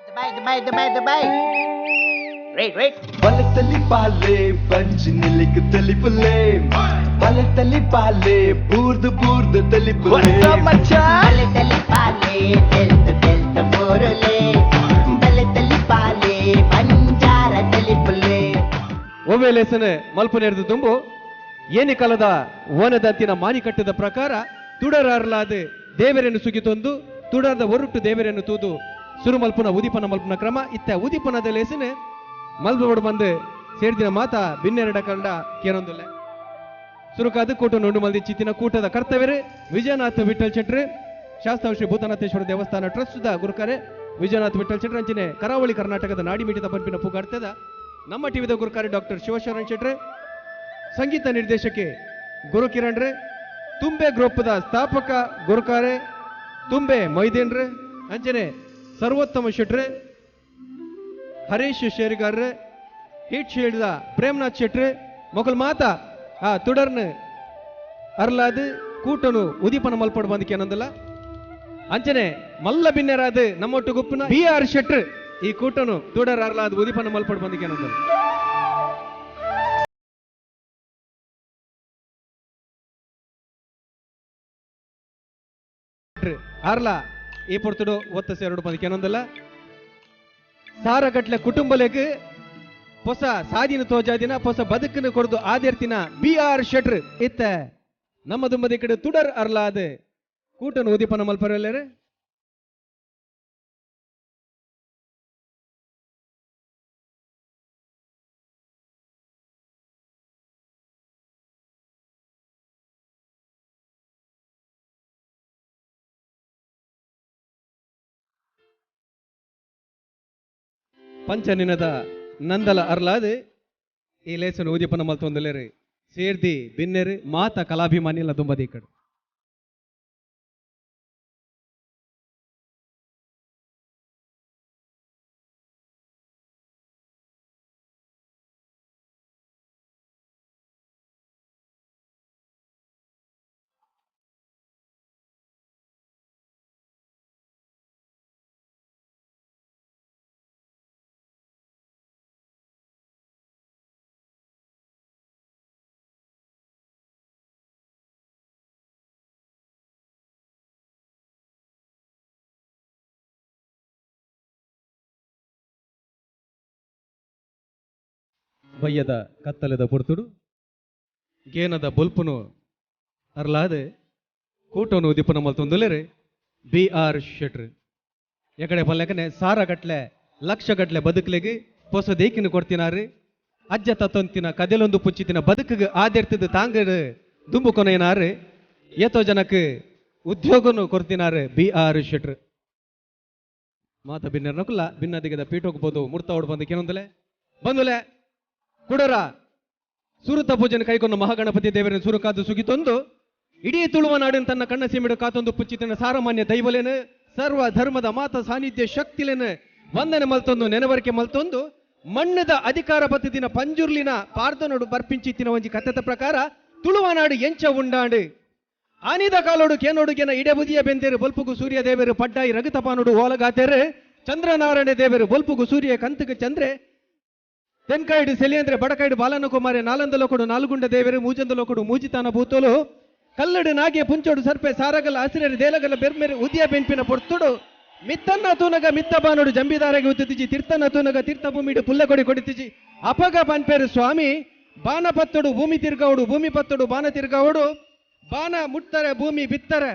Dubai Dubai Dubai Dubai wait wait ಬಲತಲಿ ಬಂಜಿ ನಿಲಿಕ್ ತಲಿಪುಲೆ ಬಲತಲಿ ಪಾಲೆ ಬೂರ್ದು ಬೂರ್ದು ತಲಿಪುಲೆ ಬಲತಲಿ ಪಾಲೆ ತೆಲ್ತ ತೆಲ್ತ ಬೋರಲೆ ಬಲತಲಿ ಪಾಲೆ ಬಂಜಾರ ತಲಿಪುಲೆ ಒಮ್ಮೆ ಲೇಸನೆ ಮಲ್ಪನೇರ್ದು ತುಂಬು ಏನಿ ಕಾಲದ ಓನದಂತಿನ ಮಾನಿಕಟ್ಟದ ಪ್ರಕಾರ ತುಡರಾರ್ಲಾದ ದೇವರನ್ನು ಸುಗಿತೊಂದು ತುಡರದ ಒರುಟ್ಟು ದೇವರನ್ನು ತೂದು ಸುರುಮಲ್ಪುನ ಉದಿಪನ ಮಲ್ಪುನ ಕ್ರಮ ಇತ್ತ ಉದಿಪನದ ಲೇಸನೆ ಮಲ್ಪೋಡು ಬಂದು ಸೇರ್ದಿನ ಮಾತ ಬಿನ್ನೆರಡ ಕಂಡ ಕೇನೊಂದುಲ್ಲೆ ಸುರುಕಾದ ಕೂಟ ನೋಡು ಮಲ್ದಿ ಚಿತ್ತಿನ ಕೂಟದ ಕರ್ತವ್ಯರು ವಿಜಯನಾಥ ವಿಠಲ್ ಶೆಟ್ರು, ಶಾಸ್ತಾವ ಶ್ರೀ ಭೂತನಾಥೇಶ್ವರ ದೇವಸ್ಥಾನ ಟ್ರಸ್ಟ್ ಗುರುಕಾರೆ ವಿಜಯನಾಥ ವಿಠಲ್ ಶೆಟ್ರು, ಅಂಚಿನೆ ಕರಾವಳಿ ಕರ್ನಾಟಕದ ನಾಡಿಮಿಡಿತ ಪಂಪಿನ ಪುಗಾರ್ತದ ನಮ್ಮ ಟಿವಿದ ಗುರುಕಾರೆ ಡಾಕ್ಟರ್ ಶಿವಶರಣ್ ಶೆಟ್ರು, ಸಂಗೀತ ನಿರ್ದೇಶಕಿ ಗುರು ಕಿರಣ್ರೆ, ತುಂಬೆ ಗ್ರೂಪ್ದ ಸ್ಥಾಪಕ ಗುರುಕಾರೆ ತುಂಬೆ ಮೊಯ್ದೀನ್ರೆ, ಅಂಚನೆ ಸರ್ವೋತ್ತಮ ಶೆಟ್ರೆ, ಹರೀಶ್ ಶೇರಿಗಾರ್ರೆ, ಹೀಟ್ ಶೀಲ್ಡ್ದ ಪ್ರೇಮನಾಥ್ ಶೆಟ್ರೆ, ಮೊಕಲ್ ಮಾತಾ ಆ ತುಡರ್ನ ಅರ್ಲಾದ್ ಕೂಟನು ಉದೀಪನ ಮಲ್ಪಡ್ ಬಂದಕ್ಕೆ ಏನಂದಲ್ಲ. ಅಂಚನೆ ಮಲ್ಲ ಬಿನ್ನೆರಾದ ನಮ್ಮೊಟ್ಟು ಗುಪ್ಪನ ಬಿ ಆರ್ ಶೆಟ್ರ್ ಈ ಕೂಟನು ತುಡರ್ ಅರ್ಲಾದ್ ಉದೀಪನ ಮಲ್ಪಡ್ ಬಂದಕ್ಕೆ ಏನಂದಲ್ಲ. ಅರ್ಲ ಈ ಪೊರ್ತುಡು ಒತ್ತ ಸೇರಡು ಬಂದಕ್ಕೆ ಏನಂದಲ್ಲ. ಸಾರಗಟ್ಲೆ ಕುಟುಂಬಲೆಗ್ ಹೊಸ ಸಾದಿನ ತೋಜಾದಿನ ಹೊಸ ಬದುಕನ್ನು ಕೊರದು ಆದೇರ್ತಿನ ಬಿ ಆರ್ ಶೆಟ್ರ್ ಇತ್ತ ನಮ್ಮ ದುಂಬದಿ ಕಡೆ ತುಡರ್ ಅರ್ಲಾದ ಕೂಟನು ಉದೀಪನ ಮಲ್ಪರಲ್ಲೇರೆ. ಪಂಚನಿನದ ನಂದಲ ಅರ್ಲಾದ ಈ ಲೇಸನು ಉದೀಪನ ಮಲ್ತೊಂದುಲ್ಲೇರು ಸೇರ್ದಿ ಬಿನ್ನೆರು ಮಾತ ಕಲಾಭಿಮಾನಿ ಎಲ್ಲ ದುಂಬದಿ ಕಡೆ. ಬಯ್ಯದ ಕತ್ತಲೆದ ಪೊರ್ತುಡು ಗೇನದ ಬೊಲ್ಪುನು ಅರ್ಲಾದೆ ಕೂಟನು ಉದಿಪನ ಮಲ್ತೊಂದುಲೇರೆ ಬಿ ಆರ್ ಶೆಟ್ರ್. ಎಕಡೆ ಪಲ್ಲೆಕನೆ ಸಾರ ಗಟ್ಲೆ ಲಕ್ಷ ಗಟ್ಲೆ ಬದುಕಲಿಗೆ ಪೊಸ ದೇಕಿನ ಕೊಡ್ತಿನಾರು ಅಜ್ಜ ತತ್ತೊಂತಿನ ಕದೆಲೊಂದು ಪುಂಚಿತಿನ ಬದುಕಿಗೆ ಆದೆರ್ತದ ತಾಂಗಡು ದುಂಬು ಕೊನೆಯನಾರು ಏತೋ ಜನಕ್ಕೆ ಉದ್ಯೋಗನು ಕೊಡ್ತಿನಾರು ಬಿ ಆರ್ ಶೆಟ್ರ್. ಮಾತ ಬಿನ್ನರ್ನಕುಲ್ಲ ಭಿನ್ನದಿಗದ ಪೀಠೋಗ್ಬೋದು ಮುರ್ತ ಓಡ್ ಬಂದಕ್ಕೆ ಏನೊಂದಲೆ ಬಂದುಲೆ ಕುಡರ ಸುರುತ ಪೂಜನೆ ಕೈಗೊಂಡು ಮಹಾಗಣಪತಿ ದೇವರನ್ನು ಸುರುಕಾದು ಸುಗಿತೊಂದು ಇಡೀ ತುಳುವ ನಾಡಿನ ತನ್ನ ಕಣ್ಣ ಸೀಮಿಡು ಕಾತೊಂದು ಪುಚ್ಚಿತನ ಸಾರಮಾನ್ಯ ದೈವಲೇನು ಸರ್ವ ಧರ್ಮದ ಮಾತ ಸಾನ್ನಿಧ್ಯ ಶಕ್ತಿಲೇನು ವಂದನೆ ಮಲ್ತೊಂದು ನೆನವರಿಕೆ ಮಲ್ತೊಂದು ಮಣ್ಣದ ಅಧಿಕಾರ ಪತ್ತಿನ ಪಂಜುರ್ಲಿನ ಪಾರ್ದನೋಡು ಬರ್ಪಿಂಚಿತ್ತಿನ ಒಂಜಿ ಕಥೆತ ಪ್ರಕಾರ ತುಳುವ ನಾಡು ಎಂಚ ಉಂಡಾಂಡು ಆನಿದ ಕಾಲೋಡು ಕೇನೋಡುಗೆನ ಇಡೆಬುದಿಯ ಬೆಂದೇರು ಬೊಲ್ಪುಗು ಸೂರ್ಯ ದೇವರು ಪಡ್ಡಾಯಿ ರಘುತಪಾನೋಡು ಓಲಗಾತೇರು ಚಂದ್ರನಾರಾಯಣ ದೇವರು ಬೊಲ್ಪುಗು ಸೂರ್ಯ ಕಂತುಗು ಚಂದ್ರೆ ತೆನ್ಕಾಯ್ಡು ಸೆಲಿಯಂದ್ರೆ ಬಡಕಾಯ್ಡು ಬಾಲನ ಕುಮಾರಿ ನಾಲಂದಲೋಕಡು ನಾಲ್ಗುಂಡ ದೇವರು ಮೂಜಂದಲೋಕಡು ಮೂಜಿತಾನ ಭೂತೋಲು ಕಲ್ಲಡು ನಾಗೆ ಪುಂಚೋಡು ಸರ್ಪೆ ಸಾರಗಲ ಹಸಿರರು ದೇಲಗಲ ಬೆರ್ಮೆರು ಉದಿಯ ಬೆಂಪಿನ ಪೊರ್ತುಡು ಮಿತ್ತನ್ನ ತೂನಗ ಮಿತ್ತ ಬಾನೋಡು ಜಂಬಿದಾರಗೆ ಉತ್ತಿಜಿ ತೀರ್ಥನ ತೂನಗ ತೀರ್ಥ ಭೂಮಿಡು ಪುಲ್ಲಕೊಡಿ ಕೊಡಿತಿಜಿ ಅಪಗ ಪನ್ಪೇರು ಸ್ವಾಮಿ ಬಾನ ಪತ್ತೊಡು ಭೂಮಿ ತಿರ್ಗಾವುಡು ಭೂಮಿ ಪತ್ತೊಡು ಬಾನ ತಿರ್ಗಾವುಡು ಬಾನ ಮುಟ್ತಾರೆ ಭೂಮಿ ಬಿತ್ತಾರೆ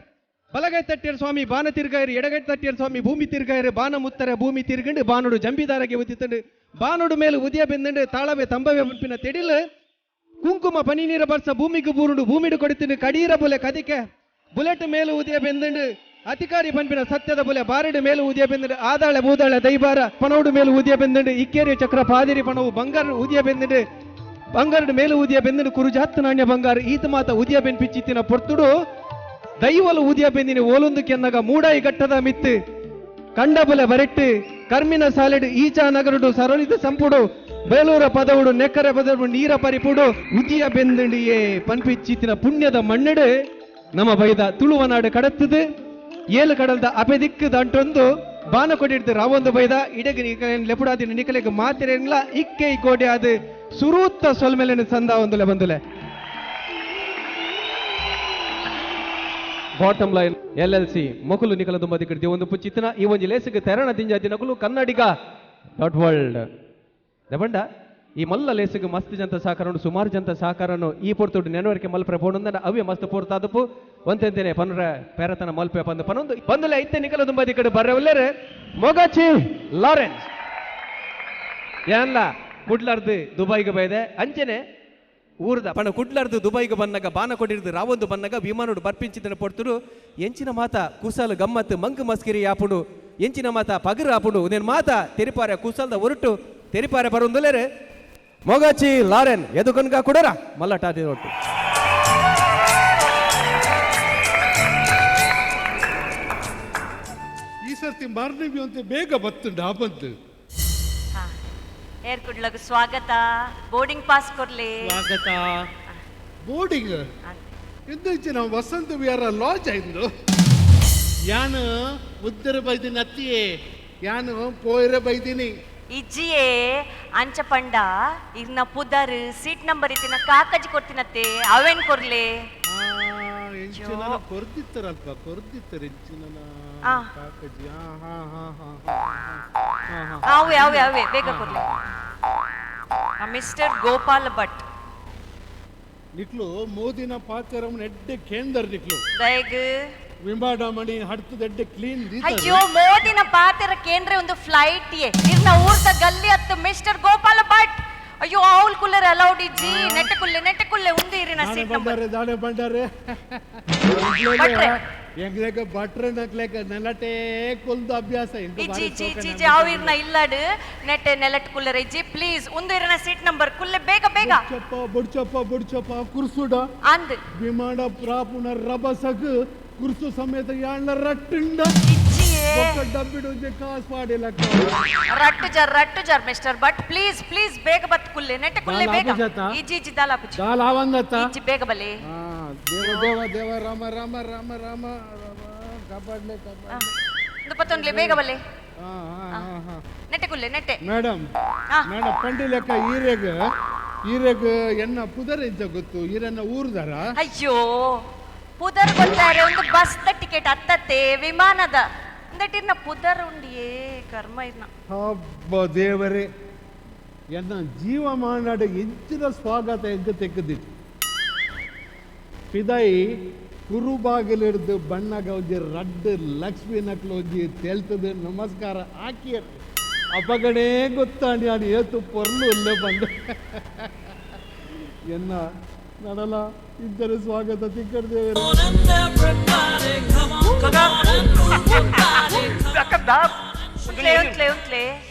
ಬಲಗೈ ತಟ್ಟಿಯರ್ ಸ್ವಾಮಿ ಬಾನ ತಿರ್ಗಾಯರು ಎಡಗೈ ತಟ್ಟಿಯರ್ ಸ್ವಾಮಿ ಭೂಮಿ ತಿರ್ಗಾಯರು ಬಾನ ಮುತ್ತಾರೆ ಭೂಮಿ ತಿರ್ಗಂಡು ಬಾನೋಡು ಜಂಬಿದಾರಗೆ ಉತ್ತಿತಂಡು ಬಾನೋಡು ಮೇಲೆ ಉದಿಯ ಬೆಂದಂಡು ತಾಳವೆ ತಂಬವೆ ಮುನ್ಪಿನ ತೆಡಿಲು ಕುಂಕುಮ ಪನಿ ನೀರ ಬರ್ಸ ಭೂಮಿಗೆ ಬೂರುಂಡು ಭೂಮಿಡು ಕೊಡಿತಿಂಡು ಕಡೀರ ಬುಲೆ ಕದಿಕೆ ಬುಲೆಟ್ ಮೇಲು ಉದಿಯ ಬೆಂದಂಡು ಅಧಿಕಾರಿ ಪನ್ಪಿನ ಸತ್ಯದ ಬುಲೆ ಬಾರಿಡು ಮೇಲು ಉದಿಯ ಬೆಂದಂಡು ಆದಾಳೆ ಬೂದಾಳೆ ದೈಬಾರ ಪಣೋಡು ಮೇಲು ಉದಿಯ ಬೆಂದಂಡು ಇಕ್ಕೇರಿ ಚಕ್ರ ಪಾದಿರಿ ಪಣವು ಬಂಗಾರ ಉದಿಯ ಬೆಂದಂಡು ಬಂಗಾರಡು ಮೇಲು ಉದಿಯ ಬೆಂದಂಡು ಕುರುಜಾತ್ ನಾಣ್ಯ ಬಂಗಾರ ಈತ ಮಾತ ಉದಿಯ ಬೆನ್ಪಿಚ್ಚಿತ್ತಿನ ಪೊರ್ತುಡು ದೈವಲು ಉದಿಯ ಬೆಂದಿನ ಓಲೊಂದು ಕೆನ್ನಗ ಮೂಡಾಯಿ ಘಟ್ಟದ ಮಿತ್ತು ಕಂಡಬುಲೆ ಬರೆಟ್ಟು ಕರ್ಮಿನ ಸಾಲೆಡು ಈಚಾ ನಗರುಡು ಸರಳಿದ ಸಂಪುಡು ಬೇಲೂರ ಪದವುಡು ನೆಕ್ಕರೆ ಪದವುಡು ನೀರ ಪರಿಪುಡು ಉದಿಯ ಬೆಂದಂಡಿಯೇ ಪನ್ಪಿಚ್ಚಿತ್ತಿನ ಪುಣ್ಯದ ಮಣ್ಣೆಡು ನಮ್ಮ ಬೈದ ತುಳುವನಾಡು ಕಡತ್ತದು ಏಳು ಕಡಲ್ದ ಅಪೆದಿಕ್ಕು ದಂಟೊಂದು ಬಾನ ಕೊಟ್ಟಿಡ್ದು ರಾವೊಂದು ಬೈದ ಇಡಗ ಲೆಪುಡಾದಿನ ನಿಕಲೆಗ್ ಮಾತಿರೆಂಗ್ಲ ಇಕ್ಕೆ ಈ ಕೋಡೆ ಅದು ಸುರೂತ್ತ ಸೊಲ್ಮೆಲೆನ ಸಂದ ಒಂದುಲೆ ಬಂದುಲೆ. Bottom line L L C ಮೊಕಲು ನಿಕಲ ದುಂಬದಿ ಕಡ್ದಿ ಒಂದು ಪುಚಿತನ ಈ ಒಂಜಿ ಲೇಸಿಗೆ ತೆರಣ ದಿಂಜಾದಿ ನಕಲು ಕನ್ನಡಿಗ ಡಾಟ್ ವರ್ಲ್ಡ್ ದಬಂಡ ಈ ಮಲ್ಲ ಲೇಸಿಗೆ ಮಸ್ತ್ ಜಂತ ಸಹಕಾರನು ಸುಮಾರು ಜಂತ ಸಹಕಾರನು ಈ ಪೊರ್ತುಡು ನೆನವರಿಕೆ ಮಲ್ಪರೆ ಪೋಣಂದನ ಅವೇ ಮಸ್ತ್ ಪೋರ್ತಾದಪ್ಪು ಒಂತೆಂತೇನೆ ಪನ್ರ ಪೇರತನ ಮಲ್ಪೆ ಪಂದು ಪನೊಂದು ಬಂದಲೆ ಐತೆ ನಿಕಲ ದುಂಬದಿ ಕಡೆ ಬರ್ರೆ ಒಲ್ಲೇರೆ ಮೊಗಚಿ ಲಾರೆನ್ಸ್ ಏನ್ಲ ಕುಡ್ಲಾರ್ದು ದುಬೈಗೆ ಬೈದೆ ಅಂಚನೆ ಊರ್ದ ಪಣ ಕುಡ್ಲಾರ್ದು ದುಬೈಗೆ ಬನ್ನಗ ಬಾನ ಕೊಟ್ಟಿರ್ದು ರಾವೊಂದು ಬನ್ನಗ ವಿಮಾನೋಡು ಬರ್ಪಿಂಚಿದನ ಪೊರ್ತುಡು ಎಂಚಿನ ಮಾತ ಕುಸಲ್ ಗಮ್ಮತ್ ಮಂಗ್ ಮಸ್ಕಿರಿ ಆಪುಡು ಎಂಚಿನ ಮಾತ ಪಗರು ಆಪುಡು ನೇನು ಮಾತ ತೆರಿಪಾರೆ ಕುಸಲ್ದ ಒರಟು ತೆರಿಪಾರೆ ಬರುಂದುಲೇರೆ ಮೊಗಚಿ ಲಾರೆನ್ ಎದುಕನ್ಗ ಕುಡರ ಮಲ್ಲಟಾದಿ ಒಟ್ಟು. ಈ ಸರ್ತಿ ಮಾರ್ನವಿ ಅಂತ ಬೇಗ ಬತ್ತುಂಡು ಆಪಂತು. ಏರ್ ಕುಡ್ಲಗ್ ಸ್ವಾಗತ. ಬೋರ್ಡಿಂಗ್ ಪಾಸ್ ಕೊರ್ಲೆ. ಸ್ವಾಗತ. ಬೋರ್ಡಿಂಗ್ ಎಂದೈಚೆ ನಾವು ವಸಂತ ವಿಹಾರ ಲಾಂಚ್ ಆಯ್ತು. ಯಾನು ಉತ್ತರ ಬೈದಿನಿ ಅತ್ತಿಯೇ, ಯಾನು ಪೋಯರೆ ಬೈದಿನಿ. ಇಜ್ಜಿಯೇ ಅಂಚ ಪಂಡ ಇರ್ನ ಪುದರ್ ಸೀಟ್ ನಂಬರ್ ಇತ್ತಿನ ಕಾಕಜಿ ಕೊಡ್ತೀನತ್ತೆ ಅವೇನ್ ಕೊರ್ಲೆ. ಎಂಚಿನ ಕೊರ್ದಿತ್ತರಲ್ಪ ಕೊರ್ದಿತ್ತರ ಎಂಚಿನ ಕಾಕಜಿ. ಹಾ ಹಾ ಹಾ ಹಾ ಅವೇ ಅವೇ ಅವೇ ಬೇಗ ಕೊರ್ಲೆ. ಮಿಸ್ಟರ್ ಗೋಪಾಲ್ ಭಟ್ ನಿಕ್ಲು ಮೋದಿನ ಪಾತ್ರ ಎಡ್ಡೆ ಕೇಂದ್ರ ನಿಕ್ಲು ದಯಗ್ ವಿಮಾನ ಮಣಿ ಹಡ್ತದ ಎಡ್ಡೆ ಕ್ಲೀನ್. ಅಯ್ಯೋ ಮೋದಿನ ಪಾತ್ರ ಕೇಂದ್ರ ಒಂದು ಫ್ಲೈಟ್ ಇರ್ನ ಊರ್ದ ಗಲ್ಲಿ ಅತ್ತು ಮಿಸ್ಟರ್ ಗೋಪಾಲ ಭಟ್. ಅಯ್ಯೋ ಅವಲ್ ಕುಲ್ಲರ್ ಅಲೌಡ್ ಇಜ್ಜಿ ನೆಟ್ಟ ಕುಲ್ಲೆ ನೆಟ್ಟ ಕುಲ್ಲೆ ಉಂದು ಇರಿನ ಸೀಟ್ ನಂಬರ್. ದಾನೆ ಬಂಡಾರೆ ಎಂಗ್ಲೇಕ ಬಟ್ರೆ ನಕ್ಲೇಕ ನೆಲಟೇ ಕೊಲ್ದು ಅಭ್ಯಾಸ. ಇಜ್ಜಿ ಇಜ್ಜಿ ಇಜ್ಜಿ ಇಜ್ಜಿ ಅವ್ ಇರ್ನ ಇಲ್ಲಡು ನೆಟ್ಟೆ ನೆಲಟ್ ಕುಲ್ಲರ್ ಇಜ್ಜಿ ಪ್ಲೀಸ್ ಉಂದು ಇರಿನ ಸೀಟ್ ನಂಬರ್ ಕುಲ್ಲೆ ಬೇಗ ಬೇಗ. ಬುಡ್ಚಪ್ಪ ಬುಡ್ಚಪ್ಪ ಬುಡ್ಚಪ್ಪ ಕುರ್ಸುಡ ಅಂದ್ ವಿಮಾನ ಪ್ರಾಪುನ ರಬಸಗ್ ಕುರ್ಸು ಸಮೇತ ಯಾಳ್ನ ರಟ್ಟುಂಡ ಡಬ್ಬಿಡು ಕಾಸು ಪಾಡಿಲಕ್ಕ. ರಟ್ಟು ಜರ್ ರಟ್ಟು ಜರ್ mister Bhat please please ಬೇಗ ಬತ್ ಕುಲ್ಲೆ ನೆಟ್ಟ ಕುಲ್ಲೆ ಬೇಗ. ಇಜ್ಜಿ ಇಜ್ಜಿ ದಾಲ ಆಪುಜಿ ದಾಲ ಆವಂದತ್ತ ಇಜ್ಜಿ ಬೇಗ ಬಲೆ. ದೇವ ದೇವ ದೇವ ರಾಮ ರಾಮ ರಾಮ ರಾಮ ರಾಮ ಕಾಪಾಡ್ಲೆ ಕಾಪಾಡ್ಲೆ ದುಪ್ಪತ್ತೊಂದ್ಲೆ ಬೇಗ ಬಲೆ. ನೆಟ್ಟೆ ಕುಲ್ಲೆ ನೆಟ್ಟೆ. ಮೇಡಮ್ ಮೇಡಮ್ ಪಂಡಿ ಲೆಕ್ಕ ಈರೆಗ್ ಈರೆಗ್ ಎನ್ನ ಪುದರ್ ಎಂಚ ಗೊತ್ತು ಈರೆನ್ನ ಊರ್ದಾರ? ಅಯ್ಯೋ ಪುದರ್ ಗೊತ್ತಾರೆ ಒಂದು ಬಸ್ ಟಿಕೆಟ್ ಅತ್ತತ್ತೆ ವಿಮಾನದ ಅಂದಟ್ಟಿರ್ನ ಪುದರ್ ಉಂಡಿಯೇ ಕರ್ಮ ಇರ್ನ. ಹಬ್ಬ ದೇವರೇ ಎನ್ನ ಜೀವಮಾನಡ ಎಂಚಿನ ಸ್ವಾಗತ ಎಂಕ ತೆಕ್ಕದಿತ್ತು. ಪಿದಾಯಿ ಕುರುಬಾಗಿಲಿಡ್ದು ಬಣ್ಣಗ ಒಂಜಿ ರಡ್ಡ್ ಲಕ್ಷ್ಮೀ ನಕ್ಲು ಒಂಜಿ ತೆಲ್ತದೆ ನಮಸ್ಕಾರ ಆಕಿಯರ್ ಅಪಗಣೇ ಗೊತ್ತಾಂಡಿ ನಾನು ಏತು ಪೊರ್ಲು ಉಲ್ಲೆ ಬಂದು ಎನ್ನ ನಡಲ ಇಂಚರ ಸ್ವಾಗತ ತಿಕ್ಕಡ್ದೇವರೇ. ಉಂಟ್ಲೆ ಉಂಟ್ಲೆ ಉಂಟ್ಲೆ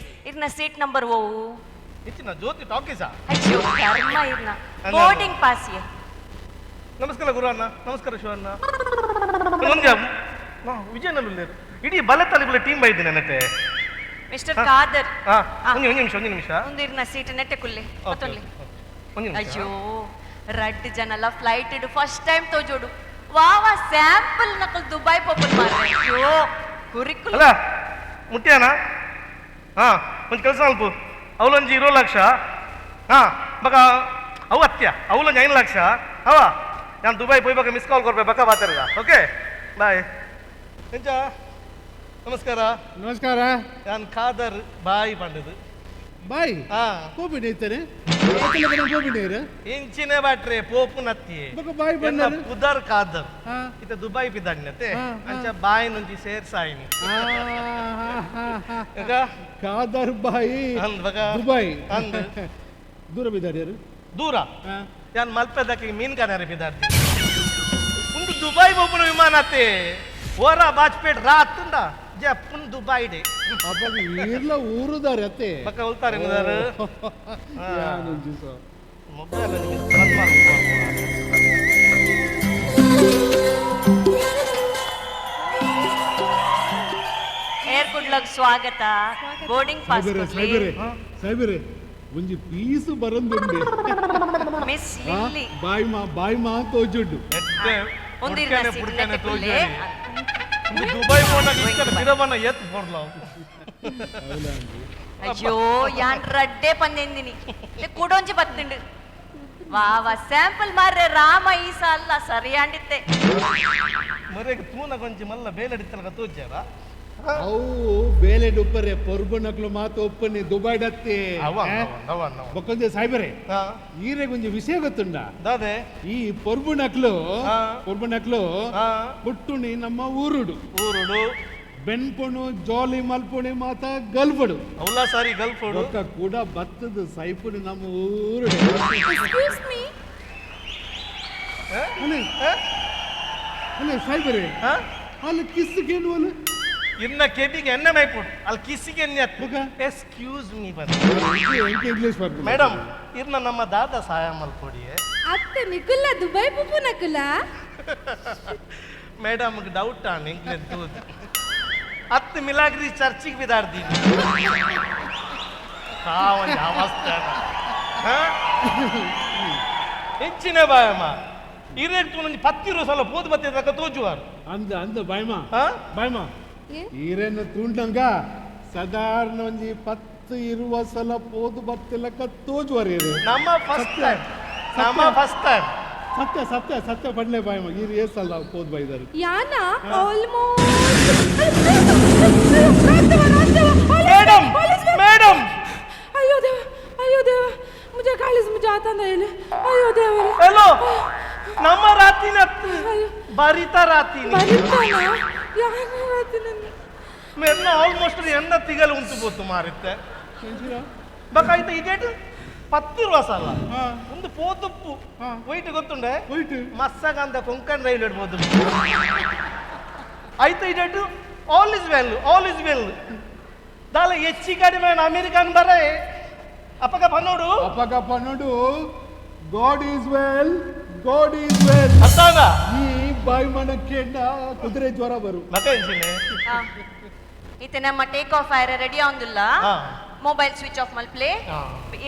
ಇರ್ನ ಸೀಟ್ ನಂಬರ್ ಓವು ಇಚ್ಚಿನ ಜ್ಯೋತಿ ಟಾಕೀಸಾ? ಅಯ್ಯೋ ಕರ್ಮ ಇರ್ನ ಬೋರ್ಡಿಂಗ್ ಪಾಸ್. ನಮಸ್ಕಾರ ಗುರು ಅಣ್ಣ, ನಮಸ್ಕಾರ ಶಿವಣ್ಣ. ಒಂದೇ ವಿಜಯನಲ್ಲೂ ಇಡೀ ಬಲತ್ತಲ್ಲಿ ಟೀಮ್ ಬೈದಿನಿ ನೆಟ್ಟೆ. ಮಿಸ್ಟರ್ ಖಾದರ್ ಒಂದು ನಿಮಿಷ ಒಂದು ನಿಮಿಷ ಒಂದು ಇರ್ನ ಸೀಟ್ ನೆಟ್ಟೆ ಕುಲ್ಲೆ ಮತ್ತೊಂದು. ಒಂದು ನಿಮಿಷ. ಅಯ್ಯೋ ರಡ್ಡ್ ಜನಲ flight first time ತೋಜೋಡು ವಾವಾ sample ನಕಲ್ ದುಬೈ ಪೋಪಲ್ ಮಾರ್ರೆ. ಅಯ್ಯೋ ಕುರಿಕುಲ್ ಅಲ್ಲ ಮುಟ್ಟ್ಯಾನ? ಹಾ ಒಂದು ಕೆಲಸ ಅಲ್ಪ ಅವಳೊಂಜಿ 20 ಲಕ್ಷ ಹಾ ಬಕ ಅವು ಅತ್ಯ ಅವಳೊಂಜಿ 5 ಲಕ್ಷ ಅವ ನಾನು ದುಬೈ ಪೋಯ್ ಮಿಸ್ ಕಾಲ್ ಕೊಡ್ಬೇಕು ಬಕ್ಕ ಬಾತಾರ. Okay bye. ಎಂಚ ನಮಸ್ಕಾರ. ನಮಸ್ಕಾರ. ನಾನು ಖಾದರ್ ಬಾಯ್ ಪಂಡದು. ಬಾಯ್ ಹಾ ಕೋಪಿನ ಇತ್ತೇನೆ ಕೋಪಿನ ಇಂಚಿನ ಬ್ಯಾಟ್ರೆ ಪೋಪು ನತ್ತಿ ಬಾಯ್ ಬಂದ ಪುದರ್ ಖಾದರ್ ಇತ್ತ ದುಬೈ ಪಿದಾಡ್ನತೆ ಅಂಚ ಬಾಯ್ నుంచి ಸೇರ್ಸಾಯಿನಿ. ಖಾದರ್ ಬಾಯ್ ಅಂದ್ ಬಕ ದುಬೈ ಅಂದ್ ದೂರ ಬಿದ್ದಾಡ್ಯಾರು ದೂರ ಯಾನ್ ಮಲ್ಪೆದಕ್ಕೆ ಮೀನ್ ಕಾನಾರೆ ಬಿದ್ದಾಡ್ತಿ ಒಂದು ದುಬೈ ಪೋಪುನ ವಿಮಾನ ಅತ್ತೆ ಓರ ಬಾಜ್ಪೇಟ್ ರಾತುಂಡ ಜಪ್ಪುನ್ ದುಬೈ ಡೆ ಅಪ್ಪ ಈರ್ಲ ಊರುದಾರೆ ಅತ್ತೆ ಪಕ್ಕ ಉಲ್ತಾರೆ ಎನ್ನುದಾರು ಯಾನೊಂಜಿ so mobile air ಕುಡ್ಲಗ್ ಸ್ವಾಗತ. ಬೋರ್ಡಿಂಗ್ ಪಾಸ್ ಸಾಯ್ಬೇರೆ ಸಾಯ್ಬೇರೆ ಸಾಯ್ಬೇರೆ ಒಂಜಿ ಪೀಸು ಬರಂದುಂಡೆ ಮಿಸ್ ಲಿಲ್ಲಿ ಬಾಯ್ ಮಾ ಬಾಯ್ ಮಾ ತೋಜುಂಡು ಒಂದು ಇರ್ನ ಸೀಟ್ ನೆಟ್ಟೆ ಕುಲ್ಲೆ. ದುಬೈ ಪೋನಾಗ ಇಷ್ಟನ ಬಿರಬನ ಏತ್ ಪೋರ್ಲ. ಅಯ್ಯೋ ಯಾನ್ ರಡ್ಡೆ ಪಂದೆಂದಿನಿ ಕುಡೊಂಜಿ ಬತ್ತುಂಡು. ವಾ ವಾ ಸ್ಯಾಂಪಲ್ ಮಾರ್ರೆ ರಾಮ ಈಸ ಅಲ್ಲ ಸರಿಯಾಂಡಿತ್ತೆ. ಮರೆಗೆ ತೂನ ಕೊಂಚಿ ಮಲ್ಲ ಬೇಲಡಿತ್ತಲಕ ತೋಜ್ಯಾರ. ಅವು ಬೇಲೆ ಡುಪ್ಪರೆ ಪೊರ್ಬನಕ್ಲು ಮಾತು ಒಪ್ಪನಿ ದುಬೈ ಡತ್ತಿ. ಅವ ಅವ ಅವ ಬೊಕ್ಕೊಂಜೆ ಸಾಯ್ಬರೆ ಈರೆ ಗೊಂಜಿ ವಿಷಯ ಗೊತ್ತುಂಡ ದಾದೆ ಈ ಪೊರ್ಬುನಕ್ಲು ಪೊರ್ಬುನಕ್ಲು ಪುಟ್ಟುಣಿ ನಮ್ಮ ಊರುಡು ಊರುಡು ಬೆನ್ಪುಣು ಜೋಲಿ ಮಲ್ಪುಣಿ ಮಾತ ಗಲ್ಪಡು ಅವಲ ಸಾರಿ ಗಲ್ಪಡು ಬೊಕ್ಕ ಕೂಡ ಬತ್ತದ ಸೈಪುಣಿ ನಮ್ಮ ಊರುಡು. ಎಕ್ಸ್ಕ್ಯೂಸ್ ಮೀ ಅಲೆ ಅಲೆ ಸಾಯ್ಬರೆ ಅಲ್ಲಿ ಕಿಸ್ಸಿಗೇನು ಅಲ್ಲ ಇನ್ನ ಕೆಬಿಗೆ ಎಣ್ಣೆ ಮೈಪುಡು ಅಲ್ಲಿ ಕಿಸ್ಸಿಗೆ ಎಣ್ಣೆ ಎಕ್ಸ್ಕ್ಯೂಸ್ ಮೀ ಬಂದ ಇಂಗ್ಲಿಷ್ ಬರ್ಪುಂಡು ಮೇಡಮ್ ಇರ್ನ ನಮ್ಮ ದಾದ ಸಹಾಯ ಮಲ್ಪೊಡಿಯೇ. ಅತ್ತೆ ನಿಕುಲ್ಲ ದುಬೈ ಪುಪ್ಪು ನಕುಲ. ಮೇಡಮ್ ಡೌಟ್ ಆನ್ ಇಂಗ್ಲೆಂಡ್ ತೂದು ಅತ್ತು ಮಿಲಾಗ್ರಿ ಚರ್ಚಿಗೆ ಬಿದಾರ್ದೀನಿ ಕಾವಂಜ ಅವಸ್ಥೆ ಹೆಚ್ಚಿನ ಬಾಯಮ್ಮ ಇರೇಟ್ ತೂನೊಂಜಿ ಪತ್ತಿರು ಸಲ ಪೋದು ಬತ್ತಿ ತಕ್ಕ ತೋಜುವಾರು. ಅಂದ ಅಂದ ಬಾಯಮ್ಮ ಬಾಯಮ್ಮ ಈರೇನು ತೂಂಡಂಗ ಸಾಧಾರಣ ಒಂಜಿ 10 ಸಲ ಪೋದು ಬತ್ತಿಲಕ್ಕ ತೋಜುವಾರು ಇರು. ನಮ್ಮ ಫಸ್ಟ್ ಟೈಮ್ ನಮ್ಮ ಫಸ್ಟ್ ಟೈಮ್. ಸತ್ಯ ಸತ್ಯ ಸತ್ಯ ಪಡ್ಲೆ ಬಾಯಮ್ಮ ಈರು ಏ ಸಲ ಪೋದು ಬೈದಾರು ಯಾನ ಆಲ್ಮೋಸ್ಟ್. ಮೇಡಮ್ ಮೇಡಮ್ ಅಯ್ಯೋ ದೇವ ಅಯ್ಯೋ ದೇವ ಮುಜೆ ಕಾಳಿಸ್ ಮುಜೆ ಆತಂದ ಹೇಳಿ ಅಯ್ಯೋ ದೇವರೇ. ಹಲೋ ನಮ್ಮ ರಾತಿನ ಬರಿತ ರಾತಿನ ಬರಿತಾನ ಯಾನ ರಾತಿನ ಮೆನ್ನ ಆಲ್ಮೋಸ್ಟ್ ಎನ್ನ ತಿಗಲು ಉಂಟು ಬೋತು ಮಾರಿತ್ತೆ ಬಕಾಯ್ತ ಇದೇಟು 10 ಸಲ ಒಂದು ಪೋತುಪ್ಪು ವೈಟ್ ಗೊತ್ತುಂಡೆ ಮಸ್ಸಗಂದ ಕೊಂಕಣ್ ರೈಲ್ ಇಡ್ಬೋದು ಆಯ್ತು ಇದೇಟು all is well all is well ದಾಲ ಹೆಚ್ಚಿ ಕಡಿಮೆ ಅಮೆರಿಕನ್ ಬರೇ ಅಪಕ ಪನ್ನೋಡು ಅಪಕ ಪನ್ನೋಡು God is well God is well ಅತ್ತಾನ ಈ ಬಾಯಿ ಮನಕ್ಕೆ ಕುದುರೆ ಜ್ವರ ಬರು ಮತ್ತೆ ಎಂಚಿನೆ ಇತ್ತೆ ನಮ್ಮ ಟೇಕ್ ಆಫ್ ಆಯ್ರೆ ರೆಡಿ ಆವಂದಿಲ್ಲ ಮೊಬೈಲ್ ಸ್ವಿಚ್ ಆಫ್ ಮಲ್ಪ್ಲೆ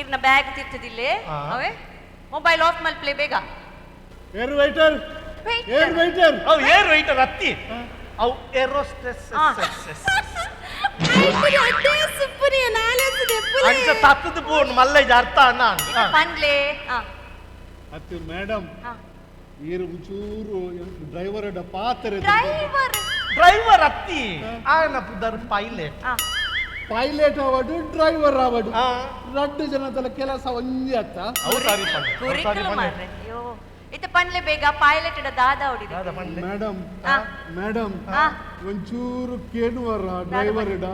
ಇರ್ನ ಬ್ಯಾಗ್ ತಿರ್ತದಿಲ್ಲೆ ಅವೇ ಮೊಬೈಲ್ ಆಫ್ ಮಲ್ಪ್ಲೆ ಬೇಗ. ಏರ್ ವೈಟರ್ ಏರ್ ವೈಟರ್ ಅವು ಏರ್ ವೈಟರ್ ಅತ್ತಿ ಅವು ಏರೋಸ್ಟೆಸ್ ಅಂಚ ತತ್ತದ ಪೋನ್ ಮಲ್ಲ ಅರ್ಥ ಅಣ್ಣ ಪನ್ಲೆ ಅತ್ತಿ ಮೇಡಮ್ ಈರು ಒಂಚೂರು ಡ್ರೈವರ್ ಪಾತ್ರ ಡ್ರೈವರ್ ಡ್ರೈವರ್ ಅತ್ತಿ ಆಯನ ಪುದರ್ ಪೈಲಟ್ ಪೈಲಟ್ ಆವಡು ಡ್ರೈವರ್ ಆವಡು ರಡ್ಡು ಜನದಲ್ಲ ಕೆಲಸ ಒಂಜಿ ಅತ್ತ ಇತ್ತೆ ಪನ್ಲೆ ಬೇಗ ಪೈಲಟ್ ದಾದ ಹೊಡಿದೆ ಮೇಡಮ್ ಮೇಡಮ್ ಒಂಚೂರು ಕೇಳುವರ ಡ್ರೈವರ್ ಇಡ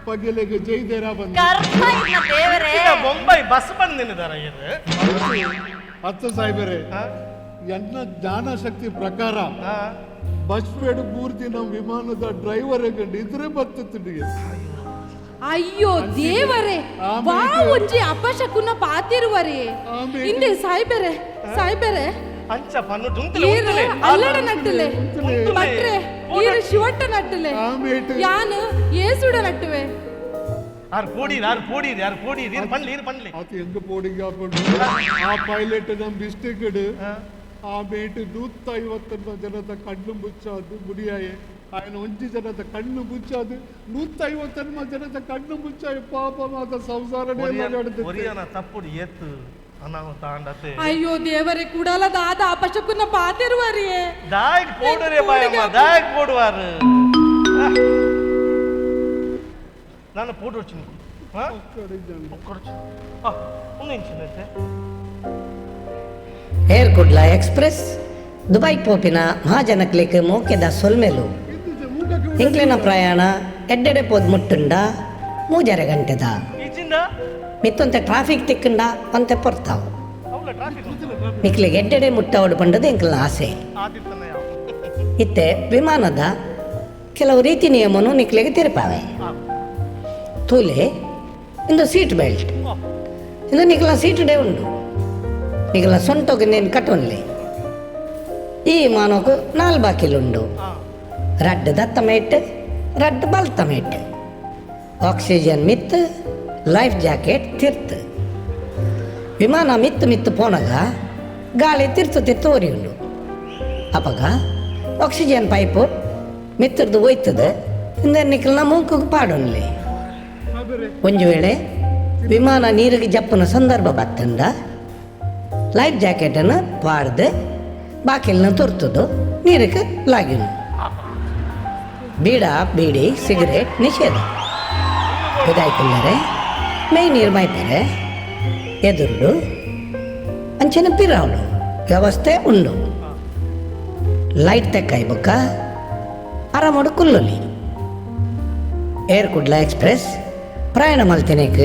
ಪಗೆಲೆಗೆ ಜೈದೇರ ಬಂದ ಕರ್ಮ ಇನ್ನ ದೇವರೇ ಬೊಂಬೈ ಬಸ್ ಬಂದಿದ್ದಾರೆ ಹತ್ತು ಸಾಹೇಬರೇ ಎನ್ನ ಜ್ಞಾನಶಕ್ತಿ ಪ್ರಕಾರ ಬಸ್ ಬೇಡ ಪೂರ್ತಿ ನಮ್ಮ ವಿಮಾನದ ಡ್ರೈವರ್ ಇದ್ರೆ ಬರ್ತದೆ. ಅಯ್ಯೋ ದೇವರೇ ವಾ ಒಂಜಿ ಅಪಶಕುನ ಪಾತಿರುವರೇ ಹಿಂದೆ ಸಾಯ್ಬೇರೆ ಸಾಯ್ಬೇರೆ ಅಂಚ ಪನ್ನು ಈರು ಅಲ್ಲಡ ನಟ್ಟಲೆ ಭಟ್ರೆ ಈರು ಶಿವಟ್ಟ ನಟ್ಟಲೆ ಯಾನು ಏಸುಡ ನಟ್ಟುವೆ ಆರ್ ಪೋಡಿರ್ ಆರ್ ಪೋಡಿರ್ ಆರ್ ಪೋಡಿರ್ ಇರ್ ಪನ್ಲಿ ಇರ್ ಪನ್ಲಿ ಆತ ಹೆಂಗ ಪೋಡಿಗೆ ಹಾಕೊಂಡು ಆ ಪೈಲಟ್ ನಮ್ಮ ಮಿಸ್ಟೇಕ್ ಆ ಮೇಟ್ 150 ಜನದ ಕಣ್ಣು ಮುಚ್ಚಾದು ಮುಡಿಯಾಯೆ ఆయన ಒಂಜಿ ಜನದ ಕಣ್ಣು ಮುಚ್ಚಾದು 150 ಜನದ ಕಣ್ಣು ಮುಚ್ಚಾಯ ಪಾಪ ಮಾತ ಸಂಸಾರನೇ ಒರಿಯನ ತಪ್ಪುಡು ಏತು ಅನಾಹುತ ಆಂಡತೆ. ಅಯ್ಯೋ ದೇವರೇ ಕೂಡಲ ದಾದ ಅಪಶಕುನ ಪಾತಿರುವರಿಯೇ ದಾಗ್ ಪೋಡರೆ ಬಾಯಮ್ಮ ದಾಗ್ ಪೋಡುವಾರು ನಾನು ಪೋಡು వచ్చింది ಒಂದು ಇಂಚಿನೈತೆ. ಏರ್ ಕುಡ್ಲ ಎಕ್ಸ್ಪ್ರೆಸ್ ದುಬೈ ಪೋಪಿನ ಮಹಾಜನಕ್ಲಿಕ್ ಮೋಕೆದ ಸೊಲ್ಮೆಲು ಇಂಕ್ಲಿನ ಪ್ರಯಾಣ ಎಡ್ಡೆಡೆ ಪೋದ್ ಮುಟ್ಟುಂಡ 3.5 ಗಂಟೆದ ಮಿತ್ತೊಂತೆ ಟ್ರಾಫಿಕ್ ತಿಕ್ಕಂಡ ಒಂತೆ ಪೊರ್ತಾವು ಮಿಕ್ಲಿಗೆ ಎಡ್ಡೆಡೆ ಮುಟ್ಟವಡು ಪಂಡದು ಎಂಕ್ಲಿನ ಆಸೆ. ಇತ್ತೆ ವಿಮಾನದ ಕೆಲವು ರೀತಿ ನಿಯಮನು ನಿಕ್ಲಿಗೆ ತಿರುಪಾವೆ. ತೂಲೆ ಇಂದು ಸೀಟ್ ಬೆಲ್ಟ್ ಇಂದು ನಿಕ್ಲ ಸೀಟ್ ಡೇ ಉಂಡು ನಿಕ್ಲ ಸೊಂಟೊಗೆ ನೇನು ಕಟೊನ್ಲೆ. ಈ ವಿಮಾನಕ್ಕೂ 4 ಬಾಕಿಲುಂಡು, ರಡ್ಡು ದತ್ತ ಮೇಟ್ ರಡ್ಡು ಬಲ್ತ ಮೇಟ್, ಆಕ್ಸಿಜನ್ ಮಿತ್ ಲೈಫ್ ಜಾಕೆಟ್ ತಿರ್ತು. ವಿಮಾನ ಮಿತ್ತು ಮಿತ್ತು ಪೋನಗ ಗಾಳಿ ತಿರ್ತು ತಿರ್ತು ಒರಿಯುಂಡು. ಅಪಗ ಆಕ್ಸಿಜನ್ ಪೈಪು ಮಿತ್ರದು ಒಯ್ತದೆ ಇಂದ ಮೂಂಕು ಪಾಡೊನ್ಲಿ. ಒಂದು ವೇಳೆ ವಿಮಾನ ನೀರಿಗೆ ಜಪ್ಪನ ಸಂದರ್ಭ ಬತ್ತಂದ ಲೈಫ್ ಜಾಕೆಟನ್ನು ಪಾಡ್ದು ಬಾಕಿಲ್ನ ತುರ್ತದು ನೀರಿಗೆ ಲಾಗಿನು. ಬೀಡ ಬೀಡಿ ಸಿಗರೇಟ್ ನಿಷೇಧ. ಇದಾಯ್ತಂದರೆ ಮೈ ನೀರು ಮಾಯ್ತಾರೆ ಎದುರುಡು ಅಂಚನೆ ಪಿರಾವಳು ವ್ಯವಸ್ಥೆ ಉಂಡು. ಲೈಟ್ ತೆಕ್ಕಾಯ್ಬಕ್ಕ ಆರಾಮಡು ಕುಲ್ಲೊಲಿ. ಏರ್ ಕುಡ್ಲ ಎಕ್ಸ್ಪ್ರೆಸ್ ಪ್ರಯಾಣ ಮಲ್ತಿನೇಕ್